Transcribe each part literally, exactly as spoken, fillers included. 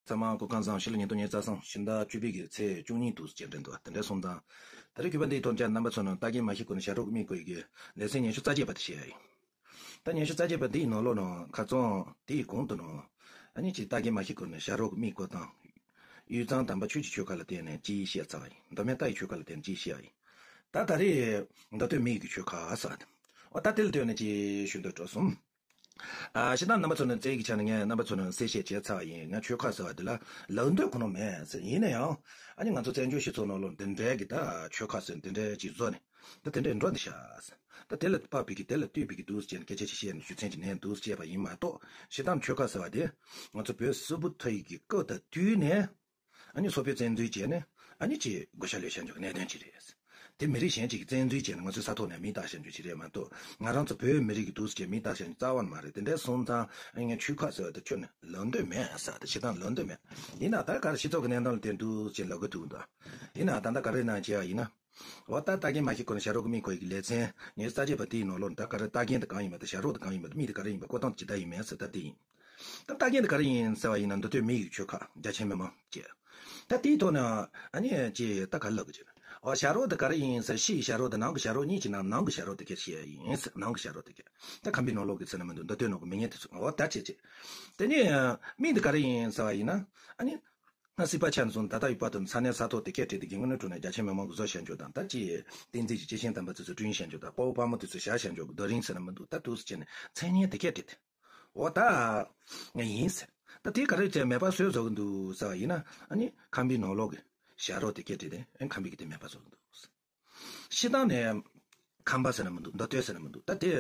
ཚང་མ་སྐུ་ཁམས་བཟང་། ཕྱི་ལོ་ཉིས་སྟོང་ཉི་ཤུ་རྩ་གསུམ་ཕྱི་ཟླ་བཅུ་པའི་གི་ཚེས་བཅུ་གཉིས་དུས་ཅན་དྲན་འདུག་དེ་འདྲ་སོང་ཙང་། ད་རེས་གུས་པ་འདིའི་ཐོག་ནས་རྣམ་པ་ཚོ་ནང་ལྟ་གིན་མ་ཤེས་གོ་ནས་བྱ་རོག་གི་མིག་གོ་ཡི་གི་ལེ་ཚན་ཉི་ཤུ་རྩ་བརྒྱད་པ་དེ་བཤད་ཡ་ཡིན། ད་ཉི་ཤུ་རྩ་བརྒྱད་པ་འདིའི་ནང་ལོགས་ནང་ཁ་རྩང་དེའི་གོང་དུ་ནང་ཨ་ནི་ཅིག་ལྟ་གིན་མ་ཤེས་གོ་ནས་བྱ་རོག་གི་མིག་གོ་དང་། དབུས་གཙང་དམ་པ་ཆོས་ཀྱི་ཆོལ་ཁ་ལ་བརྟེན་ནས་ཅིག་བཤད་ཚར་བ་ཡིན། མདོ་སྨད་རྟ་ཡི་ཆོལ་ཁ་ལ་བརྟེན་ནས་ཅིག་བཤད་ཡ་ཡིན། ད་ད་རེས་མདོ་སྟོད་མི་ཡི་གི་ཆོལ་ཁ་ཟེར་བ་དེ། འོ་ད་དེ་ལ་ལྟོས་ནས་ཅིག་ཞུ་འདོད་འགྲོ་སོང་། ཨ་ཞེ་དྲག་རྣམ་པ་ཚོ་ནས་རྩལ་གྱི་ཆ་ནས་ངས་རྣམ་པ་ཚོ་ནས་གསལ་བཤད་བྱས་ཚར་བ་ཡིན། ང་ཆོལ་ཁ་ཟེར་བ་འདི་ལ་ལབ་འདོད་ཁོ་ན་མེད་ཟེར། ཡིན་ན་ཡང་ཨ་ནི་ང་ཚོ་བཙན་བྱོལ་སྤྱི་ཚོགས་ནང་ལོགས་འདི་འདྲའི་གི་ད་ཆོལ་ཁ་ཟེར་འདི་འདྲའི་ཅིག་བཟོ་ནས་ད་དེ་འདྲའི་འགྲོ་འདི་ཤག་ཟེར། ད་དེ་ལ་དཔག་པའི་གི་དེ་ལ་ལྟོས་པའི་གི་འདུག་ཟེར་ནས་སྐད་ཆ་ཞིག་བཤད་ནས་ཞུ་མཚན་ཅིག་ནས་འདུག་ཟེར་བཤད་པ་ཡིན་མ་གཏོགས། ཞེ་དྲག་ཆོལ་ཁ་ཟེར་བ་དེ་ང་ཚོ་བོད་སིལ་བུ་མཐའ་ཡིག་གི་སྐབས་དང་དུས་ནས། ཨ་ནི་སོག་པོའི་བཙན་འཛུལ་བྱས་ནས་ཨ་ནི་ཅིག་བགོ་བཤའ་ལས་བྱ་འཇོག་གི་གནད་དོན་ཅིག་རེད། དེ་མི་རིགས་གཞན་ཅིག་གིས་བཙན་འཛུལ་བྱས་ནས་ང་ཚོའི་ས་ཐོག་ནས་མིང་བཏགས་བྱ་འཇོག་ཅིག་རེད་མ་གཏོགས། ང་རང་ཚོ་བོད་མི་རིགས་ཀྱི་འདུག་སེ་བྱས་མིང་བཏགས་བྱ་འཇོག་རྩ་བ་ནས་མ་རེད། དེ་འདྲ་སོང་ཙང་ཨ་ནི་ཆོལ་ཁ་ཟེར་བ་དེ་ཁྱོན་ནས་ལབ་འདོད་མེད་ཟེར། དེ་ཞེ་དྲག་ལབ་འདོད་མེད། ཡིན་ན་ད་ག་རེ་སྤྱི་ཚོགས་ཀྱི་གནས་སྟངས་ལ་བརྟེན་འདུག་ཅེས་ལབ་དགོས་ཐུག་འདུག་ཡིན་ན་ད་ལྟ་ག་རེ་གནང་བྱས་པ་ཡིན་ན། འོ་ད་ལྟ་གིན་མ་ཤེས་གོ་ནས་བྱ་རོག་གི་མིག་གོ་ཡི་གི་ལེ་ཚན་ཉི་ཤུ་རྩ་བརྒྱད་པ་དེའི་ནང་ལོགས་ནས་ད་ག་རེ་ལྟ་གིན་དེ་གང་ཡིན་པ་དང་བྱ་རོག་དེ་གང་ཡིན་པ་དང་མིང་དེ་ག་རེ་ཡིན་པ་བཀོད་སྟངས་ཇི་ལྟར་ཡིན་མིན་ཟེར་ད་དེ་ཡིན། ད་ལྟ་གིན་དེ་ག་རེ་ཡིན་ཟེར་བ་ཡིན་ན་མདོ་སྟོད་མི་ཡི་ཆོལ་ཁ་རྒྱ་ཆེ་མི་མང་བཅས། ད་དེའི་ཐོག་ནས་ཨ་ནི་ཅེས་ད་ག་རེ་ལབ་དགོས་ཀྱི་ན། འོ་བྱ་རོག་དེ་ག་རེ་ཡིན་ཟེར། ཕྱིའི་བྱ་རོག་དང་ནང་གི་བྱ་རོག་གཉིས་ཀྱི་ནང་ནང་གི་བྱ་རོག་དེ་སྐད་བཤད་ཡིན་ཟེར། ནང་གི་བྱ་རོག་དེ་སྐད། ད་ཁམས་པའི་ནང་ལོགས་ཀྱི་ཚེ་ན་མི་འདུག་མདོ་སྟོད་ནང་གི་མི་ངན་དེ་ཚོ་འོ་ད་ཅེས་ཅེས། དེ་ནས་མིང་དེ་ག་རེ་ཡིན་ཟེར་བ་ཡིན་ན། ཨ་ནི། སྔ་སྲིད་པ་ཆ་ནས་བཟུང་ད་ལྟ་ཡི་བར་དུ་ས་གནས་ས་ཐོག་དེ་སྐད་བྲིས་དེ་གི་དངོས་གནས་དྲང་གནས་རྒྱ་ཆེ་མི་མང་གི་བཟོ་བྱ་འཇོག་དང་། ད་ཅི་བསྟན་འཛིན་གྱི་སྐྱེས་ཆེན་དམ་པ་དེ་ཚོ་སྐྲུན་བྱ་འཇོག་དང་། དཔའ་བོ་དཔའ་མོ་དེ་ཚོ་བྱ་བྱ་འཇོག་གི་རྡོ་རིང་ཟེར་ན་མི་འདུག་ད་འདུག་སེ་བྱས་ནས་མཚན་སྙན་དེ་སྐད་བྲིས་ཏེ། འོ་ད་ངས་ཡིན་ཟེར། ད་དེ་ག་རེ་བྱས་མེད་པ་སུས་བཟོ་གི་འདུག་ཟེར་བ་ཡིན་ན། ཨ་ནི་ཁམས་པའི་ནང་ལོགས་ཀྱི་བྱ་རོག་དེ་སྐད་བྲིས་ཏེ་ཨ་ནི་ཁམས་པའི་གི་དེ་མེད་པ་བཟོ་གི་འདུག་སྤྱིར་བཏང་ནས་ཁམས་པ་ཟེར་ན་མི་འདུག་མདོ་སྟོད་ཟེར་ན་མི་འདུག་ད་དེ་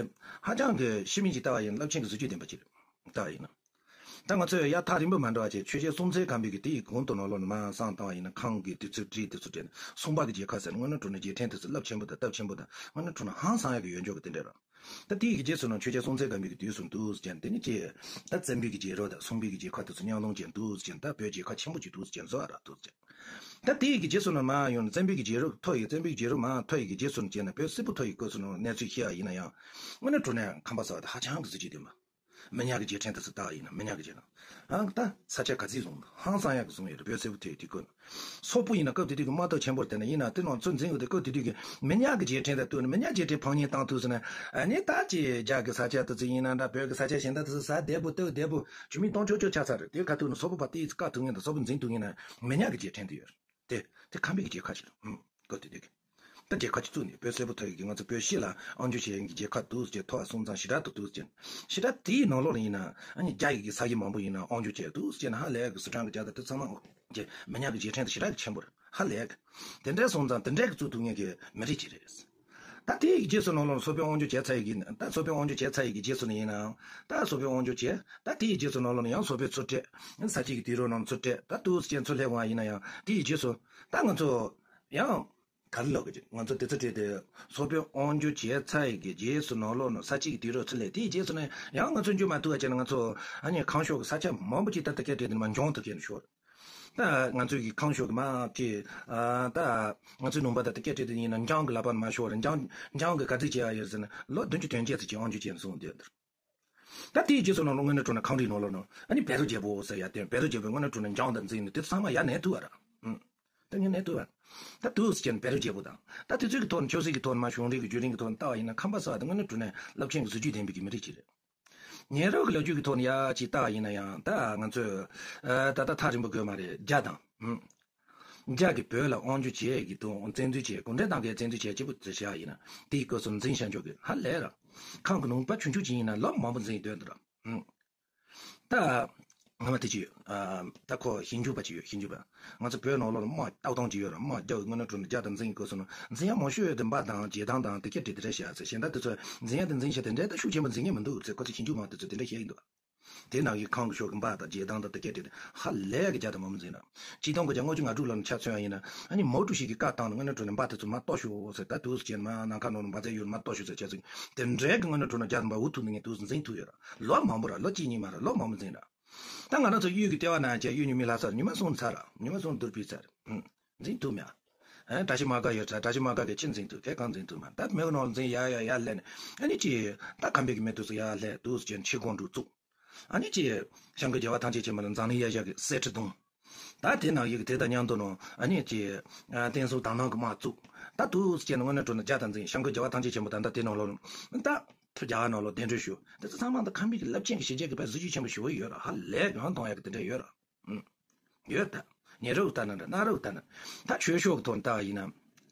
ཧ་ཅང་གི་ཤི་མིན་གྱི་ལྟ་བ་ཡིན། རླབས་ཆེན་གྱི་གཟི་བརྗིད་ལྡན་པ་ཅིག་རེད། ལྟ་བ་ཡིན་ན། ད་ང་ཚོས་ཡར་ཐག་རིང་པོ་མ་འགྲོ་བ་བྱས་ཆོས་རྒྱལ་སྲོང་བཙན་སྒམ་པོའི་གི་དེའི་གོང་དུ་ནང་ལོགས་ནས་མར་བསམ་བཏང་བ་ཡིན་ན། ཁམས་ཀྱི་དེ་ཚོའི་བྲིས་དེ་ཚོ་བྲིས་ནས་སུམ་པ་གི་རྒྱལ་ཁབ་ཟེར་ན་དངོས་གནས་དྲང་གནས་རྗེས་དྲན་དེ་ཚོ་རླབས་ཆེན་པོ་དང་སྟོབས་ཆེན་པོ་དང་དངོས་གནས་དྲང་གནས་ཧང་སང་ཡག་གི་ཡོད་འཇོག་གི་དེ་འདྲ་རེད། ད་དེའི་གི་རྗེས་སུ་ནང་ཆོས་རྒྱལ་སྲོང་བཙན་སྒམ་པོའི་གི་དུས་སུ་འདུག་ཟེར་ནས། དེ་ནི་ཅི། ད་བཙན་པོའི་གི་རྒྱལ་རབས་དང་སུམ་པའི་གི་རྒྱལ་ཁབ་དེ་ཚོ་མཉམ་སྡོམ་བྱས་འདུག་ཟེར་ནས། ད་བོད་རྒྱལ་ཁབ་ཆེན་པོ་ཅིག་འདུག་ཟེར་ནས་བཟོ་བ་ར་འདུག་ཟེར། ད་དེའི་གི་རྗེས་སུ་ནང་མར་ཡོང་ནས་བཙན་པོའི་གི་རྒྱལ་རབས་ཐོ་ཡི་བཙན་པོའི་གི་རྒྱལ་རབས་མར་ཐོ་ཡི་གི་རྗེས་སུ་ནང་བྱས་ནས་བོད་སིལ་བུ་ཐོ་ཡི་སྐབས་སུ་ནང་གནས་ཚུལ་ཤེས་ཡ་ཡིན་ན་ཡང་། དངོས་གནས་དྲང་གནས་ཁམས་པ་ཟེར་བ་དེ་ཧ་ཅང་གི་གཟི་བརྗིད་ལྡན་པ། མི་ཉག་གི་རྗེས་དྲན་དུ་སུ་ལྟ་བ་ཡིན་ན་མི་ཉག་གི་རྗེས་ན། ཨང་ད་ས་ཆ་ག་ཚིག་བཟུང་འདུག་ཧང་སང་ཡག་གི་བཟུང་ཡོད་རེད། བོད་སིལ་བུ་ཐོ་ཡི་དུས་སྐབས་ན། སོག་པོ་ཡིན་ན་སྐབས་དེ་དུས་ཀྱི་དམག་སྟོབས་ཆེན་པོར་བརྟེན་ནས་ཡིན་ན། དེ་ནང་ཚོ་འཛིན་ཡོད་དེ་སྐབས་དེ་དུས་ཀྱི་མི་ཉག་གི་རྗེས་དྲན་དང་བསྟུན་ནས་མི་ཉག་རྗེས་དྲན་ཕངས་ཉེས་བཏང་ཐུབ་ཟེར་ན། ཨ་ནི་ད་ཅི་རྒྱ་གི་ས་ཆ་དེ་ཚོ་ཡིན་ན་འདྲ། བོད་ཀྱི་ས་ཆ་གཞན་དག་དེ་ཚོ་ཟ་བདེ་པོ་སྟོབས་བདེ་པོ་ཆུ་མིག་གཏོང་ཆོག་ཆོག་ཆགས་ཚར་རེད། དེ་ཁ་ཐུག་ནས་སོག་པོ་ཕར་ཏིས་བཀག་ཐུབ་མཁན་དང་སོག་པོ་འཛིན་ཐུབ་མཁན་ན་མི་ཉག་གི་རྗེས་དྲན་དུ་ཡོད་རེད། དེ་དེ་ཁམས་པའི་གི་རྒྱལ་ཁབ་ཞིག་རེད། ཨུམ། སྐབས་དེ་དུས་ཀྱི། ད་རྒྱལ་ཁབ་ཅིག་བཙུགས་ནས་བོད་སིལ་བུ་ཐོ་ཡི་གི་ང་ཚོ་བོད་སྤྱི་ལ་དབང་སྒྱུར་བྱེད་མཁན་གྱི་རྒྱལ་ཁབ་འདུག་ཟེར་ཐོ་བ་སོང་ཙང་ཞེ་དྲག་ཏུ་འདུག་ཟེར། ཞེ་དྲག་དེའི་ནང་ལོགས་ལ་ཡིན་ན་ཨ་ནི་རྒྱ་ཡི་གི་ས་གཞི་མང་པོ་ཡིན་ན་དབང་སྒྱུར་བྱས་འདུག་ཟེར་ན་ཧ་ལས་གི་སི་ཁྲོན་གྱི་རྒྱ་དང་དེ་ཚང་མ་གི་མི་ཉག་གི་རྗེས་དྲན་དུ་ཞེ་དྲག་གི་ཆེན་པོ་རེད། ཧ་ལས་གི། དེ་འདྲ་སོང་ཙང་དེ་འདྲ་གི་བཙུགས་ཐུབ་མཁན་གྱི་མི་རིགས་ཅིག་རེད། ད་དེའི་རྗེས་སུ་ནང་ལོགས་སོག་པོས་དབང་སྒྱུར་བྱས་ཚར་ཡི་གི། ད་སོག་པོས་དབང་སྒྱུར་བྱས་ཚར་ཡི་གི་རྗེས་སུ་ནི་ཡིན་ནའང་། ད་སོག་པོས་དབང་སྒྱུར་བྱས། ད་དེའི་རྗེས་སུ་ནང་ལོགས་ནས་ཡང་སོག་པོས་ཚུར་སྤྲད། ས་སྐྱིད་ཀྱི་དུས་རབས་ནང་ཚུར་སྤྲད། ད་འདུག་སེ་ཅན་ཚུར་སླེབས་པ་ཡིན་ན་ཡང་། དེའི་རྗེས་སུ་ད་ང་ཚོ་ཡང་ག་རེ་ལབ་དགོས་ཀྱི། ང་ཚོ་དེ་ཚོ་སྤྲད་དེ་སོག་པོས་དབང་སྒྱུར་བྱས་ཚར་ཡི་གི་རྗེས་སུ་ནང་ལོགས་ནས་ས་སྐྱིད་ཀྱི་དུས་རབས་ཚུར་སླེབས། དེའི་རྗེས་སུ་ནས་ཡང་ང་ཚོ་འགྱུར་མ་ཐུབ་པ་བྱས་ན། ང་ཚོ་ཨ་ནི་ཁམས་ཕྱོགས་ཀྱི་ས་ཆ་མང་པོ་ཅིག་ད་ལྟ་སྐད་བྲིས་དེ་ནས་མར་འཇང་དུ་སྐད་ནས་ཤོར། ད་ང་ཚོའི་གི་ཁམས་ཕྱོགས་ཀྱི་མ་ཅིག་ཨ་ད་ང་ཚོའི་ནང་པ་ད་ལྟ་སྐད་བྲིས་དེ་ཡིན་ན་འཇང་གི་ལག་པ་ནས་མར་ཤོར་རེད། འཇང་འཇང་གི་ག་ཚོད་བྱས་ཡ་ཡོད་ཟེར་ན་ལོ་བདུན་ཅུ་དོན་བརྒྱད་ཙམ་ཅིག་དབང་སྒྱུར་བྱས་ནས་སོང་དེ། ད་དེའི་རྗེས་སུ་ནང་ལོགས་དངོས་གནས་དྲང་གནས་ཁམས་རིགས་ནང་ལོགས་ནང་ཨ་ནི་བཻ་རོ་རྒྱལ་པོ་ཟེར་ཡ་དེ། བཻ་རོ་རྒྱལ་པོས་དངོས་གནས་དྲང་གནས་འཇང་དང་འཛིང་ནས་དེ་ཚང་མ་ཡར་ནས་ཐུག་པ་ར། ཨུམ། ད་ངས་ནས་ཐུག་པ། ད་འདུག་སེ་བྱས་ནས་བཻ་རོ་རྒྱལ་པོ་དང་། ད་དེ་ཚོའི་གི་ཐོག་ནས་ཆབ་སྲིད་ཀྱི་ཐོག་ནས་མ་གཞུང་འབྲེལ་གྱི་བརྒྱུད་རིམ་གྱི་ཐོག་ནས་ལྟ་བ་ཡིན་ན་ཁམས་པ་ཟེར་བ་དེ་དངོས་གནས་དྲང་གནས་རླབས་ཆེན་གྱི་གཟི་བརྗིད་ལྡན་པའི་གི་མི་རིགས་ཅིག་རེད། ཉེ་རབས་ཀྱི་ལོ་རྒྱུས་ཀྱི་ཐོག་ནས་ཡ་ཅིག་ལྟ་བ་ཡིན་ན་ཡང་། ད་ང་ཚོས་ཨ་ད་ལྟ་ཐག་རིང་པོ་དགོས་མ་རེད། རྒྱ་དང་། ཨུམ། རྒྱ་གིས་བོད་ལ་དབང་སྒྱུར་བྱས་ཀྱི་དང་བཙན་འཛུལ་བྱས། གུང་ཁྲན་ཏང་གིས་བཙན་འཛུལ་བྱས་སྐྱིད་པོ་བྱས་བཞག་ཡིན་ན། དེའི་སྐབས་སུ་འཛིང་བྱ་འཇོག་གི་ཧ་ལས་ར། ཁམས་ཀྱི་ནང་པ་ཆུང་ཆུང་ཅིག་ཡིན་ན་ལོ་མང་པོ་འཛིང་སྡོད་འདུག་ར། ཨུམ། ད་ངོ་མ་དེ་ཅི་ཡོད། ཨ་ད་ཁོ་ཞིབ་འཇུག་པ་ཅིག་ཡོད། ཞིབ་འཇུག་པ། ང་ཚོ་བོད་ནང་ལོགས་ལ་དམག་ལྟ་སྟངས་ཅིག་ཡོད་ར། དམག་རྒྱག་གི་དངོས་གནས་དྲང་གནས་རྒྱ་དང་འཛིང་གི་སྐབས་སུ་ན་འཛིང་ཡ་མང་ཤོས་ཡོད་དེ་འབའ་དང་རྗེ་ཐང་དང་དེ་སྐད་བྲིས་དེ་འདྲ་བྱས་ཟེར། གཞན་དག་དེ་ཚོ་འཛིང་ཡ་དེ་འཛིང་བྱས་དེ་འདྲ་ད་ཤུགས་ཆེན་པོ་འཛིང་གི་མི་འདུག་ཟེར་ཁོ་ཚོས་ཞིབ་འཇུག་མང་དེ་ཚོས་དེ་འདྲ་བཤད་ཀྱི་འདུག་དེ་ནང་གི་ཁམས་ཀྱི་ཕྱོགས་ཀྱི་འབའ་དང་རྗེ་ཐང་དང་དེ་སྐད་བྲིས་དེ་ཧ་ལས་ཀྱི་རྒྱ་དང་མང་པོ་འཛིང་ར། སྤྱིར་བཏང་གི་རྒྱ་ལྔ་བཅུ་ང་དྲུག་ལོ་ནས་ཆ་མཚོན་ཡ་ཡིན་ན། ཨ་ནི་མའོ་ཀྲུའུ་ཞི་གིས་བཀའ་བཏང་ནས་དངོས་གནས་དྲང་གནས་འབའ་དེ་ཚོ་མར་གཏོར་ཤོག་ཟེར། ད་འདུག་སེ་བྱས་ནས་མར་ནམ་མཁའ་ནང་ལ་འབར་རྫས་ཡོད་ན་མར་གཏོར་ཤོག་ཟེར་བྱས་ཚུལ་དེ་འདྲའི་གི་དངོས་གནས་དྲང་གནས་རྒྱ་དང་འབའ་འུ་ཐུག་ནས་ངས་འདུག་སེ་འཛིང་ཐུབ་ཡོད་ར། ལོ་མང་པོ་ར། ལོ་གཅིག་གཉིས་མ་ར། ལོ་མང་པོ་འཛིང་ར། ད་ང་རང་ཚོ་གཡུལ་གྱི་ལྟེ་བ་ནང་བྱས་གཡུལ་ཉོ་མི་ལྷ་ས་ར། ཉི་མ་གསུམ་ཚར་ར། ཉི་མ་གསུམ་བསྡུར་ཕུད་ཚར་ར། ཨུམ། འཛིང་ཐུབ་མེད། ཨ་གྲྭ་ཆས་དམག་སྒར་ཡོད་ཚ། གྲྭ་ཆས་དམག་སྒར་གྱིས་ཅི་འཛིང་ཐུབ། གས་གང་འཛིང་ཐུབ་མ། ད་མེའོ་ནང་འཛིང་ཡ་ཡ་ཡ་སླེབས་ནས། ཨ་ནི་ཅི། ད་ཁམས་པའི་གི་མི་དེ་ཚོ་ཡར་སླེབས། འདུག་སེ་བྱས་ནས་ཆས་གོང་འགྲོ་བཙུགས། ཨ་ནི་ཅི། བྱམས་མགོན་རྒྱལ་བ་ཐམས་ཅད་མཁྱེན་པ་ལ་འཛམ་གླིང་ཡ་ཡ་གི་གསེར་ཁྲི་བརྡུངས། ད་དེ་ནང་བཞིན་གྱི་དེ་དང་མཉམ་དུ་ནང་ཨ་ནི་ཅི། བསྟན་སྲུང་དག་སྣང་གི་དམག་བཙུགས། ད་དུས་སུ་བྱས་ན་དངོས་གནས་དྲང་གནས་རྒྱ་དང་འཛིང་བྱམས་མགོན་རྒྱལ་བ་ཐམས་ཅད་མཁྱེན་པ་ད་ལྟ་དེ་ནང་ལོགས་ལ། ད་རྒྱ་གར་ནང་ལོགས་གདན་འདྲེན་ཞུ། དེ་ཚོ་ཚང་མ་ད་ཁམས་པའི་གི་རླབས་ཆེན་གྱི་གཞིས་བྱེས་ཀྱི་བར་གཟི་བརྗིད་ཆེན་པོ་ཞེ་པོ་ཡོད་ར། ཧ་ལས་ཡང་གཏོང་ཡག་གི་དེ་འདྲ་ཡོད་ར། ཡོད་ད། ཉེ་རབས་ལྟར་ན་འདྲ་གནའ་རབས་ལྟར་ན། ད་ཆོས་ཕྱོགས་ཀྱི་ཐོག་ནས་ལྟ་བ་ཡིན་ན།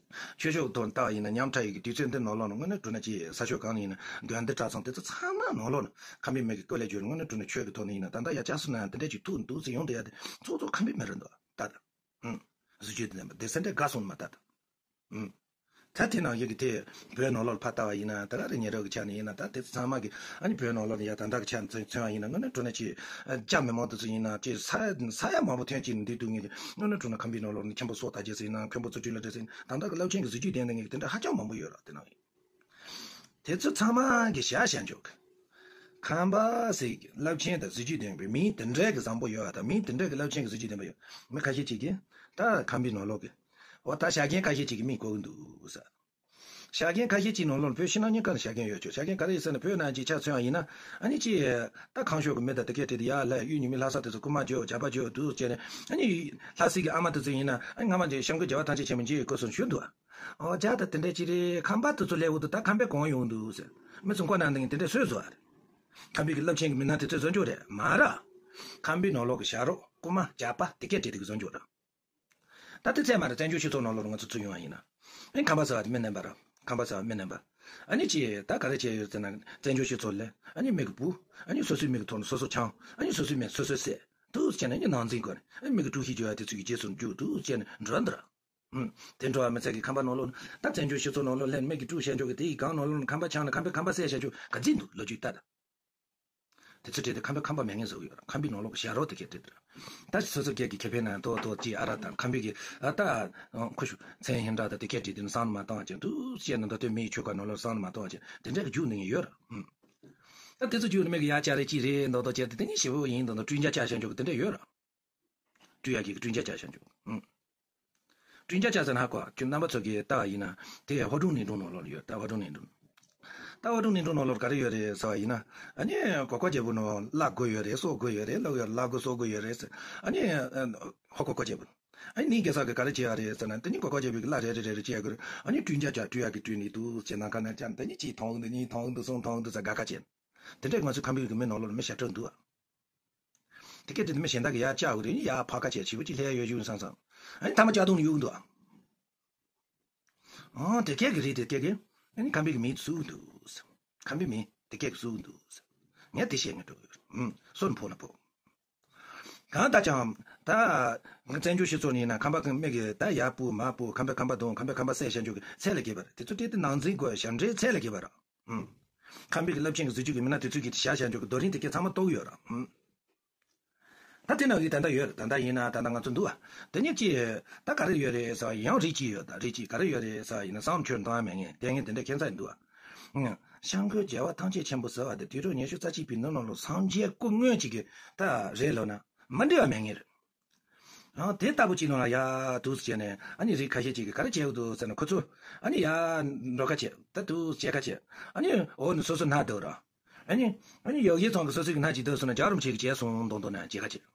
ཆོས་ཕྱོགས་ཀྱི་ཐོག་ནས་ལྟ་བ་ཡིན་ན་ཉམ་ཐག་ཡི་གི་དུས་ཚོད་འདི་ནང་ལོགས་ནས་དངོས་གནས་དྲང་གནས་ཀྱི་ས་ཕྱོགས་གང་ནས་ཡིན་ན་དགོན་སྡེ་གྲྭ་ཚང་དེ་ཚོ་ཚང་མ་ནང་ལོགས་ནས་ཁམས་པའི་མི་གི་སྐོར་ལས་བརྗོད་ནས་དངོས་གནས་དྲང་གནས་ཆོས་ཀྱི་ཐོག་ནས་ཡིན་ན་ད་ལྟ་ཡ་བསྐྱར་གསོ་གནང་ཡ་དེ་འདྲ་ཅིག་ཐུག་འདུག་ཟེར་ཡོང་བསྡད་ཡ་དེ་ཚོགས་གཙོ་ཁམས་པའི་མི་རེད་འདུག་ད་ད། ཨུམ། གཟི་བརྗིད་ལྡན་པ་སྡེ་ཚན་དེ་དགའ་སོང་མ་ད་ད། ཨུམ། ད་དེ་ནང་བཞིན་གྱི་དེ་བོད་ནང་ལོགས་ཕར་ལྟ་བ་ཡིན་ན་ད་ག་རེ་ཉེ་རབས་ཀྱི་ཆ་ནས་ཡིན་ན་ད་དེ་ཚོ་ཚང་མ་གི་ཨ་ནི་བོད་ནང་ལོགས་ནས་ཡ་ད་ལྟ་གི་ཆ་ནས་མཚོན་མཚོན་བ་ཡིན་ན་དངོས་གནས་དྲང་གནས་ཀྱི་སྐྱ་མི་མང་དེ་ཚོ་ཡིན་ན་ཅི་ས་ས་ཡ་མང་པོ་ཐོན་གྱི་འདུག་འདུག་ངེས་ཀྱི་དངོས་གནས་དྲང་གནས་ཁམས་པའི་ནང་ལོགས་ནས་མཁན་པོ་སྲོག་ཐར་རྒྱས་ཟེར་ཡིན་ན་མཁན་པོ་ཚུལ་ཁྲིམས་བློ་གྲོས་ཟེར་ཡིན་ད་ལྟ་གི་རླབས་ཆེན་གྱི་གཟི་བརྗིད་ལྡན་ལྡན་ངེས་ཀྱི་དེ་འདྲ་ཧ་ཅང་མང་པོ་ཡོད་ར་དེ་ནང་ཡིན། དེ་ཚོ་ཚང་མ་གི་བྱ་བྱ་འཇོག་གི་ཁམས་པ་ཟེར་གི་རླབས་ཆེན་དང་གཟི་བརྗིད་ལྡན་པའི་མིང་དེ་འདྲའི་གི་བཟང་པོ་ཡོད་པ་དང་མིང་དེ་འདྲའི་གི་རླབས་ཆེན་གི་གཟི་བརྗིད་ལྡན་པ་ཡོད་མི་ཁ་ཤས་ཅིག་གིས་ད་ཁམས་པའི་ནང་ལོགས་གི་འོ་ད་བྱ་རྒན་ཁ་ཤས་ཅིག་གི་མིང་གོ་གི་འདུག་ས། བྱ་རྒན་ཁ་ཤས་ཅིག་ནང་ལོགས་བོད་ཕྱི་ནང་གཉིས་ཀ་ནས་བྱ་རྒན་ཡོད་ཆོག་བྱ་རྒན་ག་རེ་ཡིན་ཟེར་ན་བོད་ནང་གི་ཆ་མཚོན་པ་ཡིན་ན་ཨ་ནི་ཅི་ད་ཁམས་ཕྱོགས་གི་མི་དང་དེ་གས་བྲིས་ཏེ་ཡར་ལ་གཡུ་ཉི་མའི་ལྷ་ས་དེ་ཚོ་རྐུ་མ་བྱོས་ཇག་པ་བྱོས་འདུག་ཟེར་ནས་ཨ་ནི་ལྷ་སའི་གི་ཨ་མ་དེ་ཚོ་ཡིན་ན་ཨ་ནི་སྔ་མ་འདྲའི་བྱམས་མགོན་རྒྱལ་བ་ཐམས་ཅད་མཁྱེན་པ་མཇལ་དགོས་སོང་ཞུ་འདུག་ཨོ་ཇག་ད་དེ་འདྲ་ཅི་རེད་ཁམས་པ་དེ་ཚོ་སླེབས་འོང་དུས་ད་ཁམས་པའི་གང་ཡོང་འདུག་ཟེར་མི་ཚོ་མགོ་ནང་འདི་དེ་འདྲ་སུས་བཟོ་བ་རེད། ཁམས་པའི་གི་རླབས་ཆེན་གི་མི་སྣ་དེ་ཚོས་བཟོ་འཇོག་རེད་མ་ར། ཁམས་པའི་ནང་ལོགས་གི་བྱ་རོག་རྐུ་མ་ཇག་པ་དེ་གས་བྲིས་ཏེ་གི་བཟོ་འཇོག་ར། ད་དེ་ཚད་མ་རེད་བཙན་བྱོལ་སྤྱི་ཚོགས་ནང་ལོགས་ང་ཚོ་ཚུར་ཡོང་བ་ཡིན་ན། ཨེ་ཁམས་པ་ཟེར་བ་དེ་མི་ནན་པ་ར། ཁམས་པ་ཟེར་བ་མི་ནན་པ། ཨ་ནི་ཅི་ད་ག་རེ་བྱས་ཡོད་ཟེར་ན་བཙན་བྱོལ་སྤྱི་ཚོགས་ལ་ཨ་ནི་མི་གི་བུ། ཨ་ནི་སོ་སོའི་མི་གི་ཐོག་ནས་སོ་སོ་འཆང་། ཨ་ནི་སོ་སོའི་མི་སོ་སོས་བསད། འདུག་བྱས་ན་ཨ་ནི་ནང་འཛིང་དགོས་རེད། ཨ་ནི་མི་གི་དཀྲུག་ཤིང་རྒྱག་ཡ་དེ་ཚོ་གི་རྗེས་སུ་འཇུག་འདུག་བྱས་ན་འགྲོ་འདི་ར། ཨུམ། དེ་འགྲོ་བ་མི་ཚད་ཀྱི་ཁམས་པ་ནང་ལོགས་ནས་ད་བཙན་བྱོལ་སྤྱི་ཚོགས་ནང་ལོགས་ལ་མི་གི་དཀྲུག་བཤད་འཇོག་གི་དེ་ཡི་སྒང་ནང་ལོགས་ནས་ཁམས་པ་འཆང་ན་ཁམས་པས་ཁམས་པ་བསད་བཤད་འཇོག་ག་ཚིག་འདུག་ལོ་རྒྱུས་ལྟ་ད། དེ་ཚོ་བྲིས་ཏེ་ཁམས་པ་ཁམས་པ་མེད་ངེས་བཟོ་གི་ཡོད་ར་ཁམས་པའི་ནང་ལོགས་ཀྱི་བྱ་རོག་དེ་གས་བྲིས་ཏེ་ར། ད་སོ་སོ་སྒེར་གྱི་ཁེ་ཕན་ནང་ཏོག་ཏོག་ཅིག་ཨ་ར་དང་ཁམས་པའི་གི་ཨ་ད་ཁུ་ཤུ་མཚན་ཧིན་སྒྲ་དང་དེ་གས་བྲིས་ཏེ་ནི་བསམ་བློ་མ་བཏང་བ་ཅན་འདུག་བཤད་ན་ད་ལྟ་མིའི་ཆོལ་ཁ་ནང་ལོགས་བསམ་བློ་མ་བཏང་བ་ཅན་དེ་འདྲ་གི་རྒྱུགས་ནི་ཡོད་ར། ཨུམ། ད་དེ་ཚོ་རྒྱུགས་ནི་མེད་གི་ཡ་ཅག་རེ་ཅིག་རེད་མདོག་མདོག་བྱས་ཏེ་དེ་ནི་ཞེ་པོ་ཡིན་མདོག་མདོག་བསྐྲུན་རྒྱ་ཆ་བཞག་འཇོག་གི་དེ་འདྲ་ཡོད་ར། སྤྲུལ་ཡག་གི་སྤྲུལ་རྒྱ་ཆ་བཞག་འཇོག་ཨུམ། སྤྲུལ་རྒྱ་ཆ་ཟེར་ན་ཧ་གོ་ཁྱོད་རྣམ་པ་ཚོ་གིས་ལྟ་བ་ཡིན་ན་དེ་ཧོ་ཀྲུང་ནིང་ཀྲུང་ནང་ལོགས་ལ་ཡོད་ད་ཧོ་ཀྲུང་ནིང་ཀྲུང་། ད་ཧོ་ཀྲུང་ནིང་ཀྲུང་ནང་ལོགས་ག་རེ་ཡོད་རེད་ཟེར་བ་ཡིན་ན། ཨ་ནི་གོ་གོ་རྒྱལ་པོ་ནང་བླ་དགོས་ཡོད་རེད་སྲོག་དགོས་ཡོད་རེད་བླ་ཡོད་བླ་དགོས་སྲོག་དགོས་ཡོད་རེད་ཟེར། ཨ་ནི་ཧོ་གོ་གོ་རྒྱལ་པོ། ཨ་ནི་ནིང་གེ་སར་གི་ག་རེ་བྱས་པ་རེད་ཟེར་ན་དེ་ནི་གོ་གོ་རྒྱལ་པོའི་གི་བླ་རེ་རེ་རེ་རེ་བྱས་ཡོད་གི་རེད། ཨ་ནི་སྤྲུལ་རྒྱ་ཆ་སྤྲུལ་ཡག་གི་སྤྲུལ་ནི་འདུག་ཟེར་ན་ག་ན་ཅང་དེ་ནི་གཅིག་མཐོང་འདུག་གཉིས་མཐོང་འདུག་གསུམ་མཐོང་འདུག་ཟེར་དགའ་ཁ་བྱས། དེ་འདྲས་ང་ཚོ་ཁམས་པའི་གི་མི་ནང་ལོགས་ལ་མི་ཞེ་དྲག་འདུག་ཨ། དེ་སྐད་དེ་མི་གཞན་དག་གིས་ཡར་བཅག་དགོས་རེད་ཡར་ཕར་ཁ་བྱས་བྱིའུ་གཅིག་ལྷས་ཡོད་ཞུ་བསམ་བསམ། ཨ་ནི་ཐ་མ་ལྕགས་དུང་ནས་གཡུག་འདུག་ཨ། ཨང་དེ་སྐད་ཀྱི་རེད་དེ་སྐད་ཀྱི། ཨ་ནི་ཁམས་པའི་གི་མི་སུ་འདུག་ཁམས་པའི་མི་དེ་སྐད་ཀྱི་སུ་འདུག་ངས་དེ་བཤད་ངས་འགྲོ་གི་ཡོད་ཨང་སོ་ནི་ཕོ་ལ་ཕོ། གང་ལྟར་ཀྱང་ད་བཙན་བྱོལ་སྤྱི་ཚོགས་ནས་ཡིན་ན་ཁམས་པ་གི་མི་གི་ད་ཡར་སྤུ་མར་སྤུ་ཁམས་པའི་ཁམས་པ་གདོང་ཁམས་པའི་ཁམས་པ་བསད་བཤད་འཇོག་གི་ཚད་ལས་བརྒལ་བ་རེད་དེ་ཚོ་སྤྲད་དེ་ནང་འཛིང་དགོས་ཞབས་འདྲེན་ཚད་ལས་བརྒལ་བ་རེད། ཨུམ། ཁམས་པའི་གི་རླབས་ཆེན་གི་གཟི་བརྗིད་ཀྱི་མི་སྣ་དེ་ཚོས་ཀྱི་བྱ་བྱ་འཇོག་གི་རྡོ་རིང་དེ་སྐད་ཚང་མ་རྟོགས་ཡོད་ར། ཨུམ། ད་དེ་ནང་གི་ད་ལྟ་ཡོད་ར་ད་ལྟ་ཡིན་ན་ད་ལྟ་ང་ཚོ་འདུག་ཨ། དེ་ཉིད་ཀྱི་ད་ག་རེ་ཡོད་རེད་ཟེར་བ་ཡང་རིགས་གཅིག་ཡོད་ད་རིགས་གཅིག་ག་རེ་ཡོད་རེད་ཟེར་བ་ཡིན་ན་བསམ་ཁྱོད་འདང་མེད་ངེས་དེ་ངས་དེ་འདྲ་ཁྱད་མཚར་འདུག་ཨ། ཨུམ། བྱམས་མགོན་རྒྱལ་བ་ཐམས་ཅད་མཁྱེན་པ་ཟེར་བ་དེ་དུས་རབས་ཉི་ཤུ་རྩ་གཅིག་པའི་ནང་ལོགས་ལ་སངས་རྒྱས་སྐུ་དངོས་གཅིག་གི་ད་རེད་ལབ་ན་མ་འགྲིག་པ་མེད་ངེས་རེད། ཨང་དེ་ལྟ་བུ་ཅིག་ནང་ལ་ཡ་འདུག་སེ་བྱས་ནས་ཨ་ནི་རིགས་ཁ་ཤས་ཅིག་གིས་ག་རེ་བྱེད་དགོས་འདུག་ཟེར་ན་ཁོ་ཚོ་ཨ་ནི་ཡ་འགྲོ་ཁ་བྱེད་ད་འདུག་བྱེད་ཁ་བྱེད་ཨ་ནི་འོ་ནི་སོ་སོ་སྣ་སྡུག་ར། ཨ་ནི་ཨ་ནི་ཡོ་གི་ཚང་གི་སོ་སོ་གི་སྣ་གཅིག་སྡུག་སོང་ན་རྒྱལ་བ་རིན་པོ་ཆེ་གི་བྱས་སོང་མདོག་མདོག་ན་བྱེད་ཁ་བྱེད།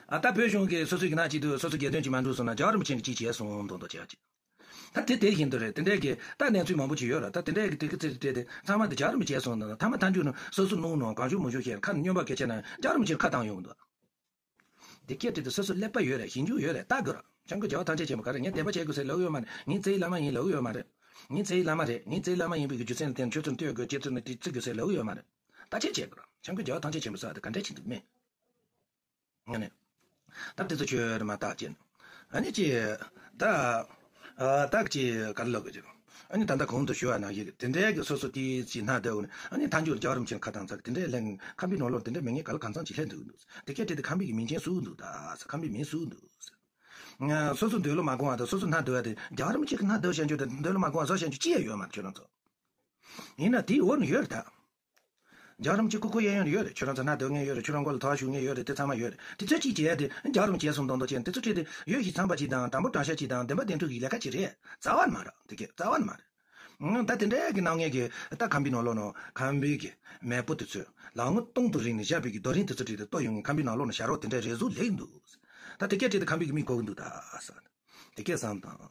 ཨ་ད་བོད་གཞུང་གི་སོ་སོ་གི་སྣ་གཅིག་སྡུག་སོ་སོ་རྒྱལ་དོན་གྱི་མ་འགྲུབ་སོང་ན་རྒྱལ་བ་རིན་པོ་ཆེ་གི་གཅིག་བྱས་སོང་མདོག་མདོག་བྱེད་ཁ་བྱེད། ད་དེ་དེ་བཞིན་དུ་རེད་དེ་འདྲའི་གི་ད་གནས་ཚུལ་མང་པོ་ཅིག་ཡོད་ར་ད་དེ་འདྲའི་གི་དེ་གི་ཚེ་དེ་དེ་ཚང་མ་དེ་རྒྱལ་བ་རིན་པོ་ཆེ་གི་བྱས་སོང་མདོག་མདོག་ཐ་མ་མཐའ་མཇུག་ནང་སོ་སོ་ནུག་ནང་གང་བྱུང་མང་བྱུང་བཤད་ཁ་ནས་སྨྱོན་པ་སྐད་ཆ་ན་རྒྱལ་བ་རིན་པོ་ཆེར་ཁ་བཏང་ཡོང་གི་འདུག་དེ་སྐད་དེ་དེ་སོ་སོ་ཀླད་པ་ཡོད་རེད་ཞིབ་འཇུག་ཡོད་རེད་ལྟ་དགོས་ར། བྱམས་མགོན་རྒྱལ་བ་ཐམས་ཅད་མཁྱེན་པ་ག་རེ་ངས་དད་པ་བྱེད་དགོས་ཟེར་ལབ་ཡོད་མ་རེད། ངའི་རྩ་བའི་བླ་མ་ཡིན་ལབ་ཡོད་མ་རེད། ངའི་རྩ་བའི་བླ་མ་རེད། ངའི་རྩ་བའི་བླ་མ་ཡིན་པའི་གི་རྒྱུ་མཚན་ལ་བརྟེན་ཁྱོད་ཚོར་བསྟོད་དགོས་ཁྱེད་ཚོར་ནི་དེ་བརྩི་དགོས་ཟེར་ལབ་ཡོད་མ་རེད། བརྟག་དཔྱད་བྱེད་དགོས་ར། བྱམས་མགོན་རྒྱལ་བ་ཐམས་ཅད་མཁྱེན་པ་ཟེར་བ་དེ་ག་འདྲ་བྱེད་འདུག་མེད། ངས་ནས། ད་དེ་ཚོ་ཁྱོད་རེ་མ་བརྟག་དཔྱད་ནས། ཨ་ནི་ཅི། ད། ཨ་ད་ཅི་ག་རེ་ལབ་དགོས་ཀྱི། ཨ་ནི་ད་ལྟ་གོང་དུ་ཞུ་བ་ནང་བཞིན་དེ་འདྲའི་གི་སོ་སོ་དེའི་ཅི་སྣ་སྡུག་ནས་ཨ་ནི་མཐའ་མཇུག་ལ་རྒྱལ་བ་རིན་པོ་ཆེ་ཁ་བཏང་ཚར་དེ་འདྲའི་ལན་ཁམས་པའི་ནང་ལོགས་དེ་འདྲའི་མི་ངན་ག་ལ་གང་འཚམ་ཅིག་སླེབས་འདུག་འདུག་དེ་སྐད་དེ་དེ་ཁམས་པའི་གི་མིང་ཅན་སུ་འདུག་ད་ས་ཁམས་པའི་མིང་སུ་འདུག་ཟེར། སོ་སོ་འདོད་བློ་མ་དགོངས་པ་དང་སོ་སོ་སྣ་སྡུག་པ་དེ་རྒྱལ་བ་རིན་པོ་ཆེ་གི་སྣ་སྡུག་བཤད་རྒྱུ་དེ་འདོད་བློ་མ་དགོངས་པ་བཟོ་བཤད་རྒྱུ་ཅི་ཡང་ཡོད་མ་རེད་ཁྱོད་རང་ཚོ། ཡིན་ན་དེའི་འོག་ནས་ཡོད་རེད་ད། རྒྱལ་བ་རིན་པོ་ཆེ་སྐུ་སྐུ་གཡས་གཡོན་ནས་ཡོད་རེད། ཁྱོད་རང་ཚོ་སྣ་སྡུག་མཁན་ཡོད་རེད། ཁྱོད་རང་མགོ་ལ་ཐོག་གཞུས་མཁན་ཡོད་རེད། དེ་ཚང་མ་ཡོད་རེད། དེ་ཚོས་ཅིག་བྱས་ཏེ་རྒྱལ་བ་རིན་པོ་ཆེ་གསུང་དོན་དོ་ཅན་དེ་ཚོ་ཁྲིད་དེ་ཡོད་ཞིག་ཚངས་པ་ཅིག་དང་དྲང་པོ་དྲང་བཞག་ཅིག་དང་བདེན་པ་བདེན་མཐུ་གི་ལས་ཀ་ཅིག་རེད། རྩ་བ་ནས་མ་རེད་དེ་གས་རྩ་བ་ནས་མ་རེད། ཨང་། ད་དེ་འདྲའི་གི་སྣང་ངེ་གི་ད་ཁམས་པའི་ནང་ལོགས་ནང་ཁམས་པའི་གི་མེས་པོ་དེ་ཚོས་ལག་ངོ་སྟོང་དུ་རིང་ནས་བཞག་པའི་གི་རྡོ་རིང་དེ་ཚོ་བྲིས་ཏེ་གཏོར་ཡོང་ངེ་ཁམས་པའི་ནང་ལོགས་ནང་ཞྭ་རོ་དེ་འདྲའི་རེ་ཟུང་ལེགས་འདུག། ད་དེ་སྐད་བྲིས་ཏེ་ཁམས་པའི་གི་མིག་གོ་གི་འདུག་ད་ཟེར། དེ་སྐད་བསམ་དང་།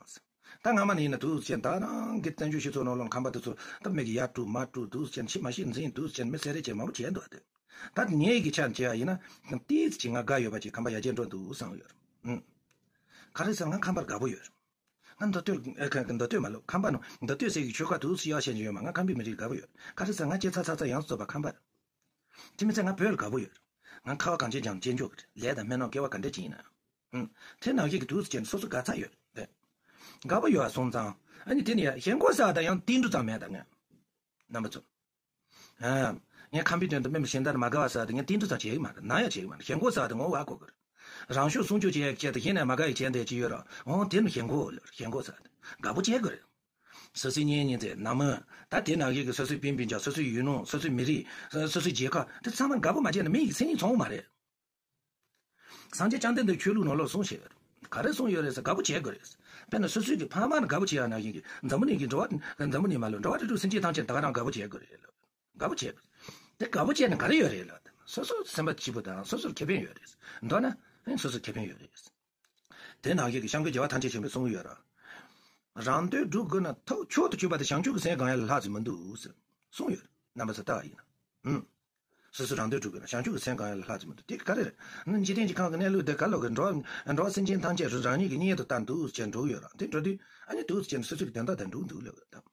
ད་སྔ་མ་ནས་ཡིན་ན་དུས་ཅན་ད་རང་གི་བཙན་བྱོལ་སྤྱི་ཚོགས་ནང་ལོགས་ཁམས་པ་དེ་ཚོ་ད་མིག་གི་ཡར་དཀྲུག་མར་དཀྲུག་དུས་ཅན་ཤི་མ་ཤི་འཛིན་དུས་ཅན་མི་སེ་རེ་ཅན་མང་པོ་བྱས་འདུག་སྟེ། ད་ངའི་གི་ཆ་བྱས་ཡིན་ན་ཏིས་ཅིག་ང་དགའ་ཡོད་པ་ཅིག་ཁམས་པ་ཡར་རྒྱས་འགྲོ་འདུག་བསམ་ཡོད། ཨང་། ག་རེ་ཟེར་ང་ཁམས་པར་དགའ་པོ་ཡོད། ང་མདོ་སྟོད་ཨ་ཁ་མདོ་སྟོད་མ་ལོ་ཁམས་པ་ནང་མདོ་སྟོད་ཟེར་གི་ཆོལ་ཁ་དུས་སུ་ཡག་བཤད་ཀྱི་ཡོད་མ། ང་ཁམས་པའི་མི་རིགས་དགའ་པོ་ཡོད། ག་རེ་ཟེར་ང་སྐྱེ་ཚ་ཚ་ཚ་ཡང་སུ་ཚོ་པ་ཁམས་པ་རེད། དེ་མི་ཚད་ང་བོད་ལ་དགའ་པོ་ཡོད། ང་ཁ་བ་གངས་ཅན་ལྗོངས་ལ་སྐྱེས་འཇོག་གི་རེད། ལས་དང་སྨོན་ལམ་སྐྱེ་བ་ག་འདྲ་ཅིག་ཡིན་ན། ཨང་། དེ་ནང་བཞིན་གྱི་དུས་སུ་ཅན་སོ་སོ་དགའ་ཚ་ཡོད་རེད། དགའ་པོ་ཡོད་སོང་ཙང་ཨ་ནི་དེ་ནི་ཞེན་ཁོག་ཟ་དང་ཡང་ཏིལ་འབྲུ་ཙམ་མེད་ད་ངས། རྣམ་པ་ཚོ། ཨ། ངས་ཁམས་པའི་དོན་དུ་མི་མི་གཞན་དག་མ་དགའ་བ་ཟ་དེ་ངས་ཏིལ་འབྲུ་ཙམ་བྱེད་ཀྱི་མ་རེད། ན་ཡང་བྱེད་ཀྱི་མ་རེད། ཞེན་ཁོག་ཟ་དེ་ངོ་བ་གོ་གི་རེད། རང་ཤུགས་སྲུང་སྐྱོབ་བྱེད་ཡག་ཆེད་དུ་གཞན་ནས་མ་དགའ་ཡི་བྱས་འདས་ཀྱི་ཡོད་ར། འོང་དེ་ནི་ཞེན་ཁོག་ལ་ཞེན་ཁོག་ཟ་དེ་དགའ་པོ་བྱེད་དགོས་རེད། སོ་སོའི་གཉེན་ཉེ་ཚན་ནང་མི། ད་དེ་ནང་བཞིན་གྱི་སོ་སོའི་སྤུན་སྤུན་ཀྱག་སོ་སོའི་ཡུལ་ནང་སོ་སོའི་མི་རིགས་སོ་སོའི་རྒྱལ་ཁབ་དེ་ཚང་མ་དགའ་པོ་མ་བྱས་ན་མི་ཡི་མཚན་ཉིད་ཚང་བ་མ་རེད། སངས་རྒྱས་བཅོམ་ལྡན་འདས་ཆོས་ལུགས་ནང་ལོགས་གསུངས་བཞག་ཡོད་རེད། ག་རེ་གསུངས་ཡོད་རེད་ཟེར་དགའ་པོ་བྱེད་དགོས་རེད། དཔེར་ན་སོ་སོའི་གི་ཕ་མ་ནི་དགའ་པོ་བྱེད་ཡག་ནང་བཞིན་གྱི་འཛམ་བུ་གླིང་གི་འགྲོ་བ་འཛམ་བུ་གླིང་མ་ལོ་འགྲོ་བ་རིགས་དྲུག་སེམས་ཅན་ཐམས་ཅད་ད་ག་རང་དགའ་པོ་བྱེད་དགོས་རེད་ལ། དགའ་པོ་བྱེད་དགོས། དེ་དགའ་པོ་བྱས་ནས་ག་རེ་ཡོད་རེད་ལ། སོ་སོ་སེམས་པ་སྐྱིད་པོ་དང་སོ་སོར་ཁེ་ཕན་ཡོད་རེད། མདོར་ན་ཨེ་སོ་སོར་ཁེ་ཕན་ཡོད་རེད། དེ་ནང་བཞིན་གྱི་སྐྱབས་མགོན་རྒྱལ་བ་ཐམས་ཅད་མཁྱེན་པས་གསུངས་ཡོད་ར། རང་དོན་སྒྲུབ་དགོས་ན་ཐབས་མཆོག་ཏུ་གྱུར་པ་དེ་བྱང་ཆུབ་ཀྱི་སེམས་གང་ཡང་ལ་ལྷག་ཅིག་མི་འདུག་ཟེར་གསུངས་ཡོད། རྣམ་པ་ཚོ་ལྟ་བ་ཡིན་ན། ཨུམ། སོ་སོ་རང་དོན་སྒྲུབ་དགོས་ན་བྱང་ཆུབ་ཀྱི་སེམས་གང་ཡང་ལ་ལྷག་ཅིག་མི་འདུག་དེ་ག་རེ་རེད། ནི་འཇིག་རྟེན་གྱི་ཁམས་ཀྱི་གནས་ལུགས་དེ་ག་ལོག་གི་འགྲོ་བ་འགྲོ་བ་སེམས་ཅན་ཐམས་ཅད་རང་ཉིད་ཀྱི་གཉེན་དུ་ལྟར་འདུག་ཅེས་འགྲོ་གི་ཡོད་ར། དེ་འགྲོ་དུས་ཨ་ནི་འདུག་ཅེས་སོ་སོ་གི་དོན་དག་དང་འགྲོ་གི་འདུག་ལབ་ཡོད་དམ།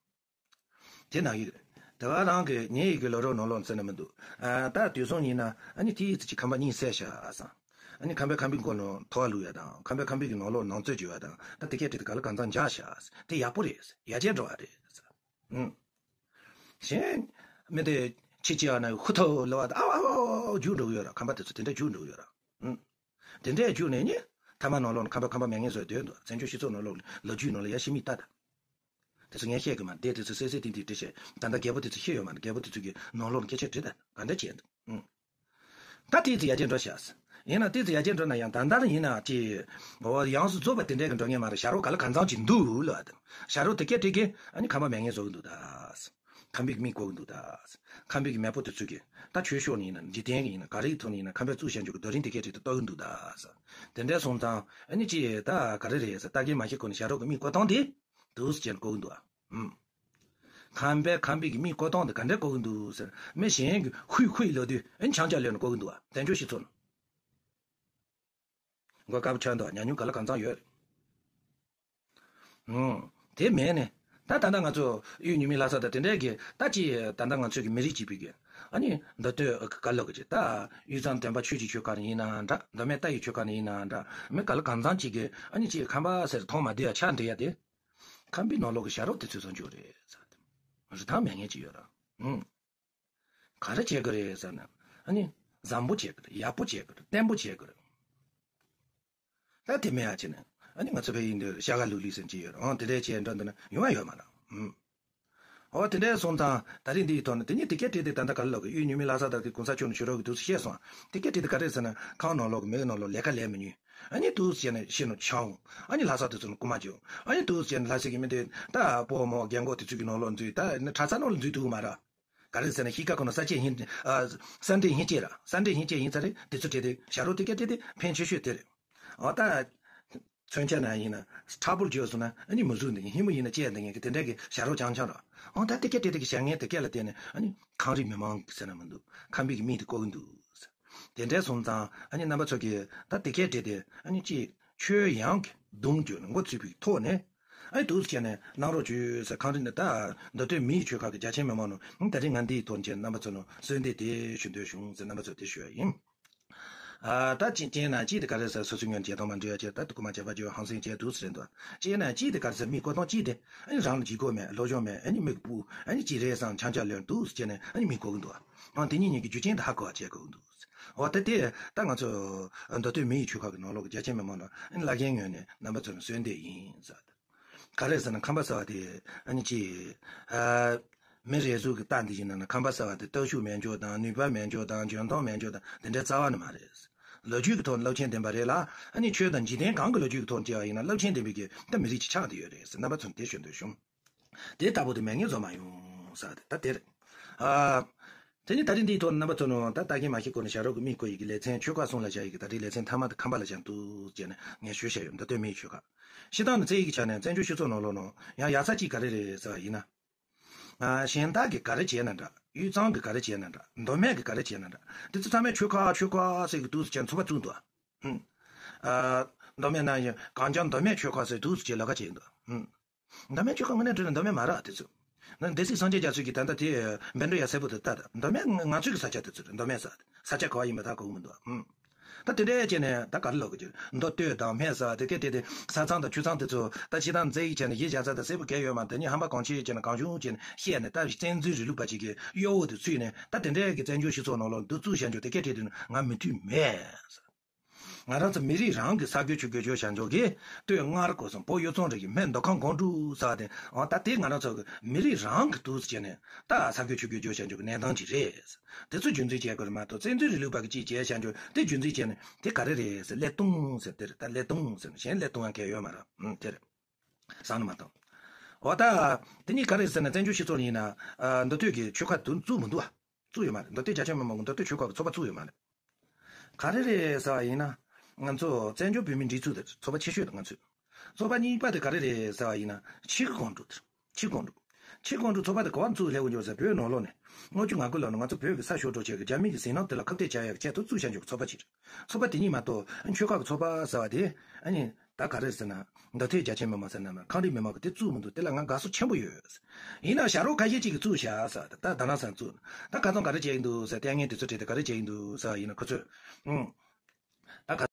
དེ་ནང་བཞིན་དེ་བ་རང་གི་ཉེ་ཡི་གི་ལོ་རོགས་ནང་ལོགས་ཟེར་ན་མི་འདུག་ཨ། ད་དུས་སང་ཡིན་ན་ཨ་ནི་དེའི་ཚེ་ཅིག་ཁམས་པ་གཉིད་སད་ཤག་ཨ་སང་། ཨ་ནི་ཁམས་པའི་ཁམས་པའི་མགོ་ནང་ཐོ་བ་བླུག་ཡ་དང་ཁམས་པའི་ཁམས་པའི་གི་ནང་ལོགས་ནང་རྩོད་བྱེད་ཡ་དང་ད་དེ་སྐད་དྲིས་ཏེ་ག་ལ་གང་ཚང་འཇགས་ཤག་དེ་ཡག་པོ་རེད། ཡར་རྒྱས་འགྲོ་བ་རེད། ཨུམ། གཞན་མི་དེ་ཁྱི་ཅི་ཨ་ན་ཧུ་ཐོ་ལ་བ་དང་ཨ་བ་ཨ་བ་རྒྱུག་འགྲོ་གི་ཡོད་ར། ཁམས་པ་དེ་ཚོ་དེ་འདྲ་རྒྱུག་འགྲོ་གི་ཡོད་ར། ཨུམ། དེ་འདྲས་བརྒྱུགས་ནས་ནི། ཐ་མ་ནང་ལོགས་ནས་ཁམས་པ་ཁམས་པ་མེད་ངེས་བཟོས་སྡོད་འདུག་བཙན་བྱོལ་སྤྱི་ཚོགས་ནང་ལོགས་ལོ་རྒྱུས་ནང་ལ་ཡ་ཤི་མིག་ལྟ་ད། དེ་ཚོ་ངས་བཤད་གི་མ་རེད། དེ་ཚོ་གསལ་གསལ་ཐིང་ཐིང་འབྲི་བྱས་ད་ལྟ་རྒད་པོ་དེ་ཚོ་ཤི་ཡོད་མ་རེད། རྒད་པོ་དེ་ཚོ་གི་ནང་ལོགས་ནས་སྐད་ཆ་དྲིས་ད་ག་འདྲ་བྱས་འདུག་ཨུང་། ད་དེ་ཚོ་ཡར་རྒྱས་འགྲོ་ཤག་ཡིན་ན་དེ་ཚོ་ཡར་རྒྱས་འགྲོ་ན་ཡང་ད་ལྟ་ཡིན་ན་ཅི། འོ་ཡང་སུ་རྫོགས་པ་དེ་འདྲས་གི་འགྲོ་ངེས་མ་རེད། ཞྭ་རོ་ག་ལ་གང་ཚང་ཅིག་འདུག་ལ་ད། ཞྭ་རོ་དེ་སྐད་དྲིས་གི་ཨ་ནི་ཁམས་པ་མེད་ངེས་བཟོ་གི་འདུག་ད། ཁམས་པའི་མིག་གོ་གི་འདུག་ད། ཁམས་པའི་མེས་པོ་དེ་ཚོས་ཀྱི་ད་ཆོས་ཕྱོགས་ནས་ཡིན་ན་འཇིག་རྟེན་གྱི་ཡིན་ན་ག་རེའི་ཐོག་ནས་ཡིན་ན་ཁམས་པའི་གཙུག་བྱང་ཆུབ་ཀྱི་རྡོ་རིང་དེ་སྐད་དྲིས་ཏེ་གཏོར་གི་འདུག་ད། དེ་འདྲ་སོང་ཙང་ཨ་ནི་ཅི་ད་ག་རེ་རེད་ཟེར་ལྟ་གིན་མ་ཤེས་གོ་ནས་ཞྭ་རོ་གི་མིག་བཀོད་སྟངས་དེ་འདུག་སེ་བྱས་ནས་གོ་གི་འདུག་ཨ། ཨུམ། ཁམས་པའི་ཁམས་པའི་གི་མིག་བཀོད་སྟངས་དེ་ག་འདྲ་གོ་གི་འདུག་ཟེར་མི་གཞན་གྱི་ཧུད་ཧུད་ལབ་དུས་ཨ་ནི་ཆང་ཆ་ལོན་ནས་གོ་གི་འདུག་ཨ། བཙན་བྱོལ་སྤྱི་ཚོགས་ནང་། མགོ་དཀར་པོ་ཆགས་འདུག་ཉམས་མྱོང་ག་ལ་གང་ཚང་ཡོད་རེད། ཨང་། དེ་མེད་ནས། ད་ད་ལྟ་ང་ཚོ་གཡུ་ཉི་མའི་ལྷ་ས་དང་དེ་འདྲའི་གི་ད་ཅི་ད་ལྟ་ང་ཚོའི་གི་མི་རིགས་གཅིག་པའི་གི་ཨ་ནི་མདོ་སྟོད་ག་ལོག་གི་ཅི་ད་དབུས་གཙང་སྟོན་པ་ཆོས་ཀྱི་ཆོལ་ཁ་ནས་ཡིན་ན་འདྲ། མདོ་སྨད་རྟ་ཡི་ཆོལ་ཁ་ནས་ཡིན་ན་འདྲ། མི་ག་ལ་གང་ཚང་གཅིག་གི་ཨ་ནི་ཅི་ཁམས་པ་ཟེར་མཐོང་མ་བསྡད་ཡ་ཆགས་འདྲ་ཡ་དེ། ཁམས་པའི་ནང་ལོགས་གི་ཞྭ་རོ་དེ་ཚོས་བཟོ་འཇོག་རེད་ཟེར། རི་ཐང་མེད་མཁན་ཅིག་ཡོད་ར། ཨང་། ག་རེ་བྱེད་དགོས་རེད་ཟེར་ན། ཨ་ནི། བཟང་པོ་བྱེད་དགོས་རེད། ཡག་པོ་བྱེད་དགོས་རེད། བརྟན་པོ་བྱེད་དགོས་རེད། ད་དེ་མེད་ཡ་བྱས་ནས། ཨ་ནི་ང་ཚོ་བལ་ཡུལ་འདིར་ཤ་ག་ལུག་ལུག་ཟེར་གྱི་ཡོད་རེད། ཨང་དེ་འདྲའི་བྱས་འགྲོ་འདུག་ན་ཡོང་ཡ་ཡོད་མ་རེད། ཨུམ། འོ་དེ་འདྲའི་སོང་ཙང་ད་རིང་འདིའི་ཐོག་ནས་དེ་ཉིད་དེ་སྐད་བྲིས་ཏེ་ད་ལྟ་ག་ལ་ལོག་གི་གཡུ་ཉི་མའི་ལྷ་ས་དག་གི་གོང་ས་མཆོག་ནས་ཞུ་རོགས་ཀྱི་འདུག་ཟེར་བཤད་སོང་། དེ་སྐད་བྲིས་ཏེ་ག་རེ་ཟེར་ན་ཁང་ནང་ལོག་གི་མི་གི་ནང་ལོག་ལས་ཀ་ལས་མི་ཉུང་། ཨ་ནི་འདུག་ཟེར་ནས་ཤི་ནོ་ཆང་འོང་། ཨ་ནི་ལྷ་ས་དེ་ཚོ་ནས་རྐུ་མ་བྱེད་འོང་། ཨ་ནི་འདུག་ཟེར་ནས་ལྷ་སའི་གི་མི་དེ་ད་སྤོ་མོ་རྒན་གོག་དེ་ཚོ་གི་ནང་ལོག་འཛུལ་ད་ནི་གྲྭ་ས་ནང་ལ་འཛུལ་ཐུབ་ཀྱི་མ་རེད། ག་རེ་ཟེར་ན་གཤིས་ཀ་ཁོ་ན་ས་བཅད་ཧིན། ཨ། ས་འདྲེ་ཧིན་སྐྱེས་ར། ས་འདྲེ་ཧིན་སྐྱེས་ཡིན་ས་རེད། དེ་ཚོ་བྲིས་ཏེ་ཞྭ་རོ་དེ་སྐད་བྲིས་ཏེ་ཕན་ཆེ་ཤོས་དེ་རེད། འོ་ད། མཚོན་ཆ་ན་ཡིན་ན་ཁྲ་བོར་བརྗོད་སོང་ན་ཨ་ནི་མི་གཟུགས་འདི་ངན་ཧིན་མོ་ཡིན་ན་སྐྱེས་འདི་ངན་གི་དེ་འདྲ་གི་ཞྭ་རོ་རྐྱང་རྐྱང་ར། འོ་ད་དེ་སྐད་བྲིས་ཏེ་གི་ཞྭ་ངན་དེ་སྐད་ལ་བརྟེན་ནས་ཨ་ནི་ཁམས་རིགས་མི་མང་གི་ཟེར་ན་མི་འདུག་ཁམས་པའི་གི་མིང་དེ་བཀོད་གི་འདུག་དེ་འདྲ་སོང་ཙང་ཨ་ནི་རྣམ་པ་ཚོ་གི་ད་དེ་སྐད་བྲིས་ཏེ་ཨ་ནི་ཅི་ཆོས་ཡང་གི་གདུང་བརྒྱུད་ནས་འགོ་ཚུགས་པའི་ཐོག་ནས། ཨ་ནི་འདུག་སེ་བྱས་ནས་གནང་རོགས་བྱོས་ཟེར། ཁམས་རིགས་ནི་ད་མདོ་སྟོད་མི་ཡི་ཆོལ་ཁ་གི་རྒྱ་ཆེན་མི་མང་ནང་ད་རིང་ང་འདིའི་ཐོག་བཅས་རྣམ་པ་ཚོ་ནང་གསོལ་འདེབས་དེ་ཞུ་འདོད་བྱུང་ཟེར་རྣམ་པ་ཚོ་དེ་ཞུ་ཡ་ཡིན། ཨ་ད་ཅི་སྐྱེས་ན་ཅི་དེ་ག་རེ་ཟེར་སོ་སོའི་ངོས་བྱེད་སྟངས་མ་འགྲིག་ཡ་བྱས་ད་དུ་རྐུ་མ་བྱས་པ་བྱས་ཧང་སང་བྱས་འདུག་ཟེར་འདུག་སྐྱེས་ན་ཅི་དེ་ག་རེ་ཟེར་མི་བཀོད་སྟངས་ཅི་དེ་ཨ་ནི་རང་ལ་ལྗིད་ཁོག་མེད་བློ་སྦྱོང་མེད་ཨ་ནི་མིག་སྤུ་ཨ་ནི་ཅི་རེད་བསམ་ཆང་ཆ་ལོན་འདུག་ཟེར་བྱས་ནས་ཨ་ནི་མི་གོ་གི་འདུག་ཨང་དེ་གཉིས་གཉིས་ཀྱི་རྒྱུ་རྐྱེན་དེ་ཧ་གོ་བ་བྱེད་དགོས་ཀྱི་འདུག་འོ་ད་དེ་ད་ང་ཚོ་མདོ་སྟོད་མི་ཡི་ཆོལ་ཁ་གི་ནང་ལོགས་ཀྱི་རྒྱ་ཆེན་མི་མང་ལ་ཨ་ནི་བླ་རྒན་ངོས་ནས་རྣམ་པ་ཚོ་ལ་གསོལ་འདེབས་ཡིན་ཟེར། ག་རེ་ཟེར་ན་ཁམས་པ་ཟེར་བ་དེ་ཨ་ནི་ཅི། ཨ། མི་རེ་ཟུང་གི་ལྟ་འདི་ཡིན་ན་ན་ཁམས་པ་ཟེར་བ་དེ་སྟོབས་ཤུགས་མེད་འཇོག་དང་ནུས་པ་མེད་འཇོག་དང་འཇོན་ཐང་མེད་འཇོག་དང་དེ་འདྲའི་རྩ་བ་ནས་མ་རེད། ལོ་རྒྱུས་ཀྱི་ཐོག་ནས་རླབས་ཆེན་ལྡན་པ་རེད་ལ་ཨ་ནི་ཆོས་དང་འཇིག་རྟེན་གང་གི་ལོ་རྒྱུས་ཀྱི་ཐོག་ནས་བལྟས་པ་ཡིན་ན་རླབས་ཆེན་ལྡན་པའི་གི་ད་མི་རིགས་ཅིག་ཆགས་བསྡད་ཡོད་རེད་ཟེར་རྣམ་པ་ཚོ་ནས་དེ་ཞུ་འདོད་བྱུང་། དེ་ལྟ་བུ་དེ་མེད་ངེས་བཟོ་མ་ཡོང་ཟེར་ཏེ་ད་དེ་རེད། ཨ། དེ་ནི་ད་རིང་འདིའི་ཐོག་ནས་རྣམ་པ་ཚོ་ནང་ད་ལྟ་གིན་མ་ཤེས་གོ་ནས་བྱ་རོག་གི་མིག་བསྐོར་ཡི་གི་ལེ་ཚན་ཆོལ་ཁ་གསུམ་ལ་བཞག་ཡི་གི་ད་རིང་ལེ་ཚན་མཐའ་མ་དེ་ཁམས་པ་ལ་བཞག་འདུག་ཅེས་ནས་ངས་ཞུས་བཞག་ཡོད། མདོ་སྟོད་མིའི་ཆོལ་ཁ། སྤྱིར་བཏང་ནས་བཙན་གྱི་ཆ་ནས་བཙན་བྱོལ་སྤྱི་ཚོགས་ནང་ལོགས་ནང་ཡང་ཡག་ས་གཅིག་ག་རེ་རེད་ཟེར་བ་ཡིན་ན། ཨ། གཞན་དག་གིས་ག་རེ་བྱས་ན་འདྲ། དབུས་གཙང་གིས་ག་རེ་བྱས་ན་འདྲ། མདོ་སྨད་ཀྱིས་ག་རེ་བྱས་ན་འདྲ། དེ་ཚོ་ཚང་མས་ཆོལ་ཁ་ཆོལ་ཁ་ཟེར་གི་འདུག་ཟེར་བྱས་ཚོགས་པ་བཙུགས་འདུག་ཨ། ཨ། མདོ་སྨད་ན་ཡང་གངས་ལྗོངས་མདོ་སྨད་ཆོལ་ཁ་ཟེར་འདུག་ཟེར་བྱས་ལབ་ཁ་བྱས་འདུག་ཨ། མདོ་སྨད་ཆོལ་ཁ་དངོས་གནས་དྲིས་ན་མདོ་སྨད་མ་རེད་དེ་ཚོ། ན་སྡེ་སྲིད་སངས་རྒྱས་རྒྱ་མཚོ་གིས་ད་ལྟ་དེ་བཻ་ཌཱུརྱ་གསལ་པོ་དུ་ལྟ་ད་མདོ་སྨད་ང་ཚོའི་གི་ས་ཆ་དེ་ཚོ་རེད། མདོ་སྨད་ས་ས་ཆ་ག་བ་ཡིན་པ་ད་གོ་གི་མི་འདུག་ཨ། ད་དེ་འདྲའི་བྱས་ནས་ད་ག་རེ་ལབ་དགོས་ཀྱི་མདོ་སྟོད་དང་སྨད་ས་དེ་གས་དེ་དེ་ས་མཚམས་དང་ཆུ་མཚམས་དེ་ཚོ་ད་ཕྱི་ཐང་མཛེས་ཡིག་བྱས་ནས་གཞི་བཞག་ས་དང་གསལ་པོ་གས་ཡོད་མ་དེ་ནི་ཧམ་པ་གང་ཆེ་བྱས་ནས་གང་བྱུང་བྱས་ནས་བཤད་ནས་ད་བཙན་འཛུལ་རིང་ལུགས་པ་ཅིག་གི་གཡོ་བོ་དེ་ཚུད་ནས་ད་དེ་འདྲའི་གི་བཙན་བྱོལ་སྤྱི་ཚོགས་ནང་ལོགས་འདུ་བཙུགས་བྱ་འཇོག་དེ་གས་དེ་དེ་ནི་ང་མི་མཐུན་མེད། ང་རང་ཚོ་མི་རིགས་རང་གི་ས་རྒྱུ་ཆུ་རྒྱུ་བརྗོད་བྱ་འཇོག་གི་སྟོད་མངའ་རིས་སྐོར་གསུམ་བོད་ཡུལ་ཚང་རིགས་ཀྱི་སྨད་མདོ་ཁམས་སྒང་དྲུག་ཟེར་བ་དེ་འོ་ད་དེ་ང་རང་ཚོ་གི་མི་རིགས་རང་གི་འདུག་ཟེར་བྱས་ནས་ད་ས་རྒྱུ་ཆུ་རྒྱུ་བརྗོད་བྱ་འཇོག་གི་གནས་སྟངས་ཅིག་རེད། དེ་ཚོ་རྒྱུན་འཛིན་བྱེད་དགོས་རེད་མ་གཏོགས་བཙན་འཛུལ་རིང་ལུགས་པ་གི་ཅིག་བྱས་བྱ་འཇོག་དེ་རྒྱུན་འཛིན་བྱས་ནས་དེ་ག་རེ་རེད་ཟེར་ལས་སྟོང་ཟེར་དེ་རེད། ད་ལས་སྟོང་ཟེར་ནས་གཞན་ལས་སྟོང་ཡང་གལ་ཡོད་མ་རེད། ཨང་དེ་རེད། བསམ་ན་མ་གཏོགས། འོ་ད་དེ་གཉིས་ག་རེ་ཟེར་ན་བཙན་བྱོལ་སྤྱི་ཚོགས་ཡིན་ན་མདོ་སྟོད་ཀྱི་ཆོལ་ཁ་དུ་བཙུགས་མི་འདུག་ཨ། བཙུགས་ཡོད་མ་རེད། མདོ་སྟོད་རྒྱ་ཆེ་མི་མང་གི་མདོ་སྟོད་ཆོལ་ཁ་གི་ཚོགས་པ་བཙུགས་ཡོད་མ་རེད། ག་རེ་རེད་ཟེར་བ་ཡིན་ན། ང་ཚོ་བཙན་བྱོལ་བོད་མིའི་སྒྲིག་འཛུགས་དེ་ཚོགས་པ་ཆེ་ཤོས་དང་ང་ཚོས། ཚོགས་པ་གཉིས་པ་དེ་ག་རེ་རེད་ཟེར་བ་ཡིན་ན་ཕྱིར་གང་འགྲོ་དེ། ཕྱིར་གང་འགྲོ། ཕྱིར་གང་འགྲོ་ཚོགས་པ་དེ་ག་བ་བཙུགས་སླེབས་ཀྱི་འཇོག་ཟེར་བོད་ནང་ལོགས་ནས་ལྔ་བཅུ་ང་དགུ་ལོ་ནས་ང་ཚོ་བོད་ཀྱི་ས་ཤོར་འགྲོ་བྱས་ཀྱི་རྒྱ་མི་གི་ཟིང་ནང་དེ་ལ་ཁ་གཏད་བྱ་ཡག་ཆེད་དུ་བཙུགས་བྱ་འཇོག་གི་ཚོགས་པ་ཅིག་རེད། ཚོགས་པ་དེ་གཉིས་མ་གཏོགས་ཆོལ་ཁ་གི་ཚོགས་པ་ཟེར་བ་དེ་ཨ་ནི། ད་ག་རེ་ཟེར་ན། མདོ་སྟོད་རྒྱ་ཆེ་མི་མང་ཟེར་ན་མ་ཁམས་རིགས་མི་མང་གི་དེ་བཙུགས་མི་འདུག་དེ་ལ་ང་དགའ་བསུ་ཆེན་པོ་ཡོད། ཡིན་ནའང་བྱ་རོག་ཁ་ཤས་ཅིག་གིས་བཙུགས་བཞག་ཟེར་ད་ད་ནང་སང་བཙུགས། ད་ག་ཚོད་ག་རེ་བྱས་ཡིན་འདུག་ཟེར་ལྟས་ངན་དེ་ཚོ་བྲིས་ཏེ་ག་རེ་བྱས་ཡིན་འདུག་ཟེར་ཡིན་ན་ཁོ་ཚོས། ཨང་། ད་ག